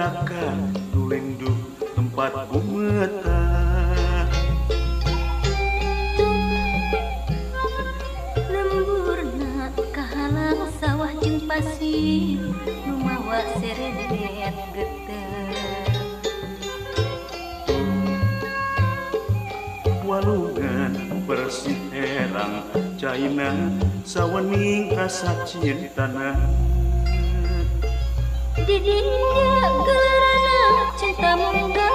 Cadaka nu linduh tempat gumetar. Lemburna kahalang sawah jeung pasir nu mawa seredet geter. Walungan bersih herang caina sawening rasa cintana. Di dinya gelarana cinta munggah.